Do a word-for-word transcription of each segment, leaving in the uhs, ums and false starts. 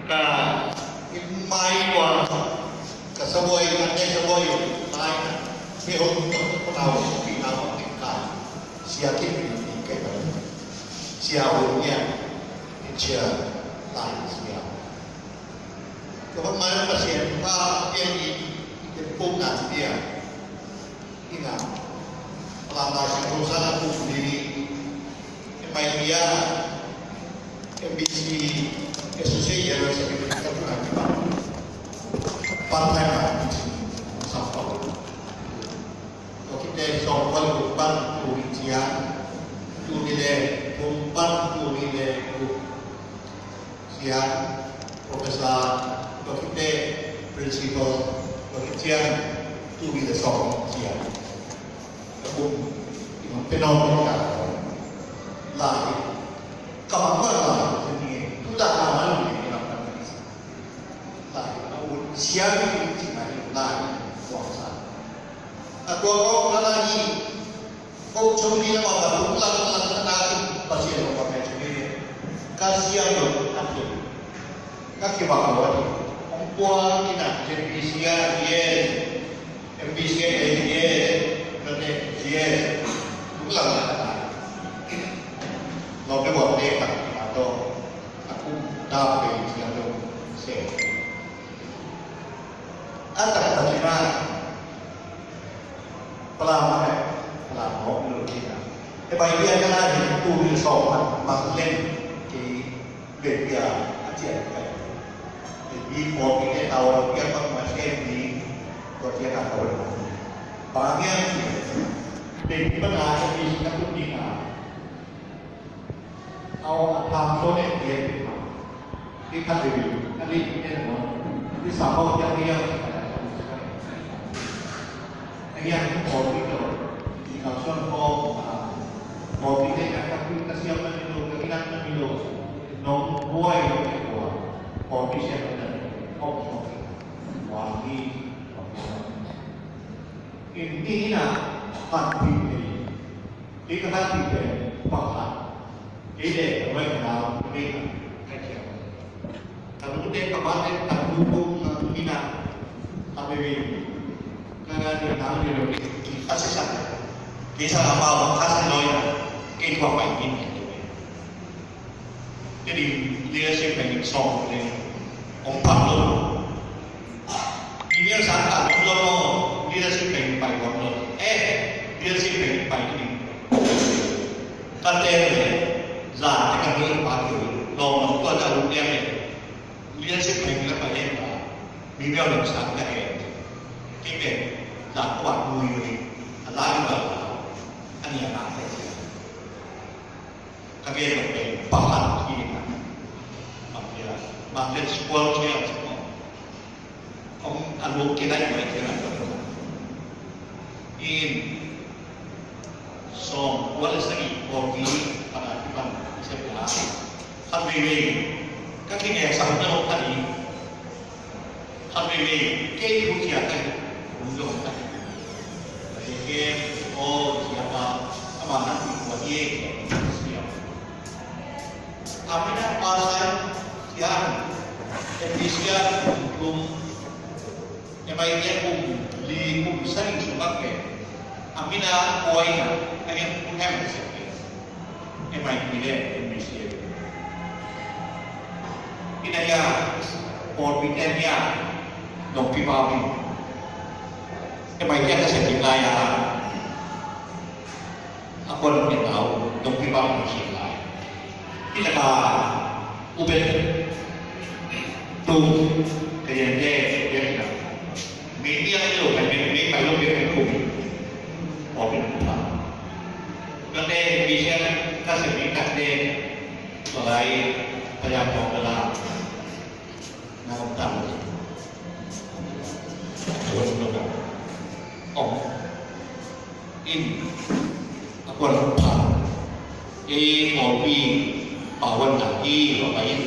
Ka in mai tua ka sabuai, ka ne sabuai mai na. Me hong ka na hong pi na hong pi ka sia ki pi pi ka sia hong nia. Sia lai sia. Ka bang mai na sia pa pian ni. Ken pung na sia. Ina, Palama Siangtho Sang a kum li, M I T a, M B C, Associate General Secretary ka tuna kipan. Part time a, Sao Paulo. Tua khit teh sawm kua le guk pan tul nih ciang, tul nih le thum pan tul nih le guk ciang, professor, tua khit teh principal, tua khit ciang, tul nih le sawm ciang. Ka kum, i hong pia nawn ka lai, ka mangmang lai, ka ni, tu dah na ma lu ni, ka mangmang lai. Lai, ka un, sia ni, ci ngai, lai, kuang sa. A tua kong ka lai, Ko chung ni lamah ka tung lang lang ka na in Pasian lo ka pe chung ni. Ka siam lo ka tung. Ka kibang lo a tung. Hong puang in a J B C a J S, M B C a J S, ka te J S. Tung lang lang ka na. Lo pe buat te ka na to. Ka tung ta pe siam lo se. A tak tak na. Palama, Palama, no, kina. E bai dia kana di tu ni so ma, ma len ki be dia a cia kai. E di po ki ne tau dia pa ma se di ko dia ka tau. Ba ngian si. Be ki pa na se di na tu ni na. Aw, a tham so ne kien. Ti khat le, a li ne mo. Ti sa mo ja ni ya. A ya ko ti to. Ti ka son ko, a, ko ti ne ka ka ka siam na ni lo, ka ki na ni lo. No, buai ne ko. Ko ti siam na ni. Ko so. Wa ni. Inn ti na, khat pi ni. Kei ka khat pi pen pakhat. Kei le ka bai ka nau kei ka kai thiam. Ka lu te ka ba te ka lu tu ka lu ni na. Ka be be. Ka ga ni nau ni lo ni. Ka se sa. Kei sa ka ba ka sa lo ya. Kei tua bai ni. Jadi, leadership training song ni, ong pang lo. Ini yang sangka ong lo, leadership training pai ong lo. Eh, leadership training pai ini. Kate ni, za te kan ni pa tu, lo ong tua za ong ni. Leadership training la pai ong pa. Ini yang sangka eh. Kita, za kuat mui ni. Ala ni ba. Ani yang apa sih? Ka gen lo pen pakhat hi na. Bang hia, bang hia squal chia squal. Om a luk kina i mai kina. In sawm kua le sagih pawlpi pana kipan i sep la. Khat veivei ka kingek sak na lo khat i. Khat veivei kei thu sia kai, hong zong kai. Kei kei, aw, siapa, ama nang pi kua hi e, sia. A mina pa sai, sia, M B C a kum thum, M I T a kum li kum sagih sung bek le. A mina kua hi na, a ngen kum hem sek le. M I T le M B C le. Ina ya, pawlpi ten ya, dong pi pa pi. M I T a ka se pi lai ya. A kon pi tau, dong pi pa pi si lai. Ina ka, u ben. Tu, ka yan de, yan na. Mi ni a lo, mi, mi, mi, mi, mi, mi, mi, mi, Tua pen kum thum. Ka te mission ka sia mi ka te tua lai paya pawng ka la. Na om tam. Tua pen kum thum. Om. In. A kuan kum thum. E pawlpi pawan na i lo pa in.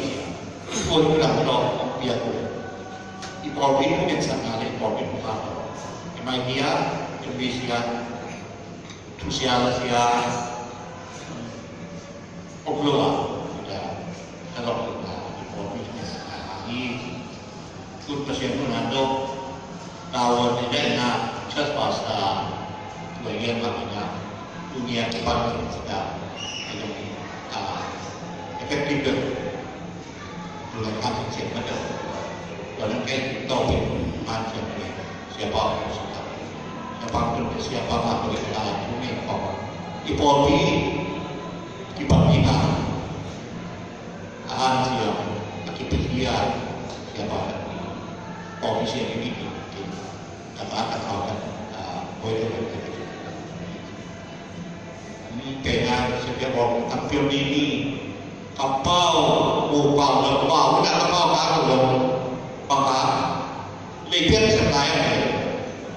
Tua pen kum thum lo om pia kum. I pawlpi kum en san na le pawlpi kum thum lo. I mai dia, i mi sia. Thusia la sia om lo a, ka Tawh tun a i pawlpi tungah a hi. Tun Pasian hun han dawh, tavuan i daihna, church pastor, tua i gen mah in a, tuni a kipan tun a, a dong, a, effective deuh. Tun a kan sian mah deuh. Tua nan kei tawh in man sian mah deuh. Siapa, siapa, siapa tun, siapa mah tun a, tuni a kong i pawlpi kipan ding a. A hanciam, a kipia, siapa, kong i sian i mi, a ba ka kau kan, a, boi tu kan, ni pe na, siapa bawm, a pio ni ni, ka pau, mu pau, lo pau, na ka pau, ka lo, pau, ka. Lei pian sep lai a,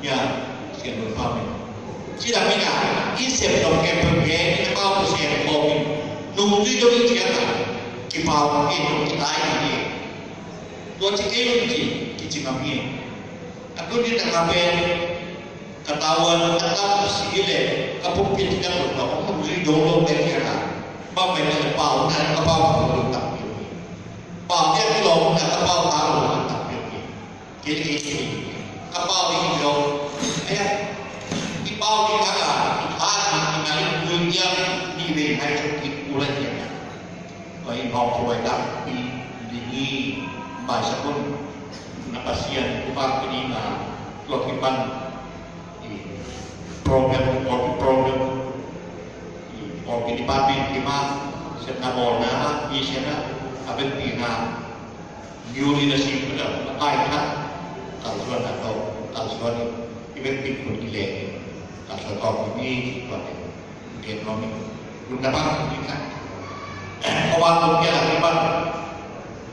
ya, sian lo pau ni. Ci dang mi na, i sep lo ke pe ke, i pau sian ko ni. Nung tui do i cian a, kipau ni, nung kitai ni. Tua ci kei nung ci, kici ngam ni. A tuni na ka pen, ka tavuan, ka tam si le, ka pumpi ti ka pumpa, kong nung zui dong lo pen ka na. Ba pen ka pau na, ka pau ka lo tam pi. Pau pen ka lo na, ka pau ka lo tam pi. Kei, kei, kei. Ka pau ni lo. Aya, i pau ni ka ka, i ka ni, i ka ni, nung yang, ni ve, hai chok ki, ku la yang. Tua in hong khuai tampi ding hi. Maisak un, na Pasian thupha pia ding a, tua kipan i program, tua ki program, i tua ki department ki ma, sepna bawlna, mission a, a vekpi na, new leadership na, a kai na, kalsuan na tawh, kalsuan i vekpi kun ki le, kalsuan tawh ki ni, tua le. Gen nuam ing. Lungdam a, lungdam a. Khua bang tung pian a kipan.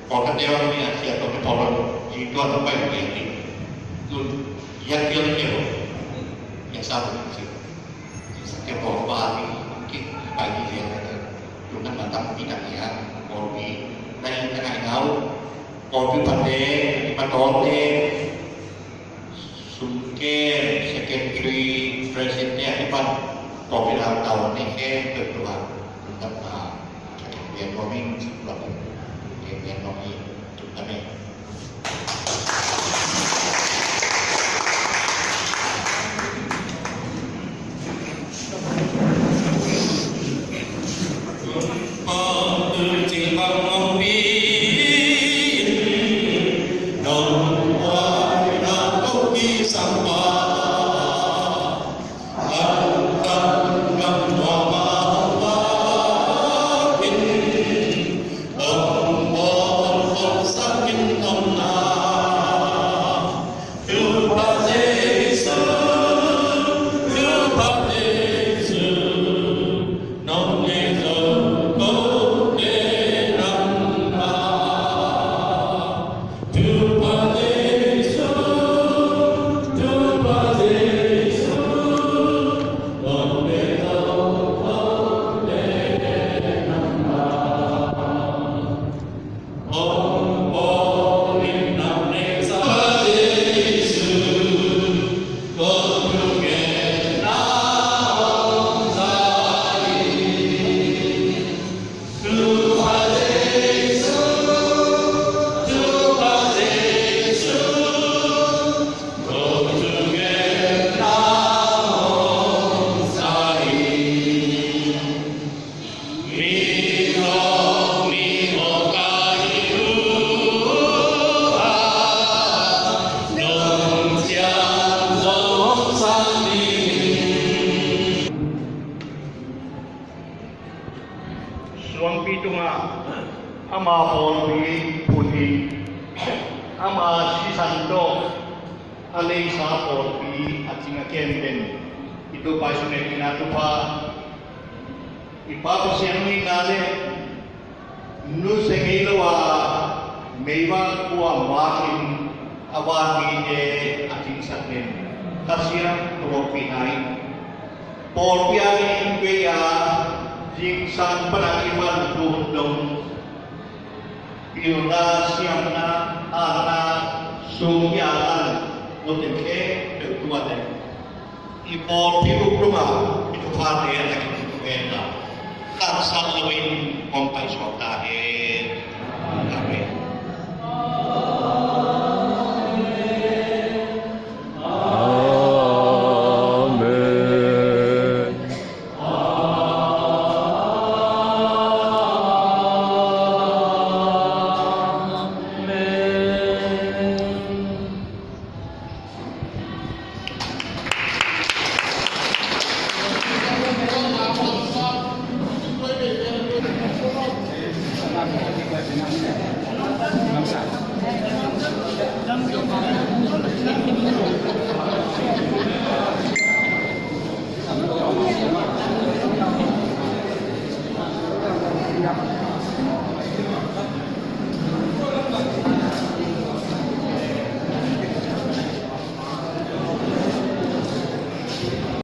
Pawlkhatte bang mi a siat tawh mi pawlkhat zing tuan hong pai pian ding. Lun, yan pian ding kei lo. Yan sa lo ding si. Sa kei pawlkhat bang a ding kei pai ding lian. Lungdam a tam pi tam lian. Pawlpi. Nai, nai, nai, nau. Pawlpi pate, pawlpi pate. Sungkem, secretary, president, a kipan, pawlpi lam tau ni khempeuh tungah, tungah, gen nuam ing, gen nuam ing, tungah. Suangpi tungah ama pawlpi phut hi. Ama sisan tawh a leisa pawlpi a cing a kem pen i Topa Jesu min in a thupha, i Pa Pasian min in a le nusia ngei lo a meivak kua makin a van mite a cingsak den Kha Siangtho pawlpi nai. Pawlpi a ding vei a zingsang pan a kipan thu dong pilna, siamna, atna, sung i a tan muten khempeuh tua den i pawlpi uk lungah i thuphate a takin i thuphate taksan loin hong paisuak ta hen.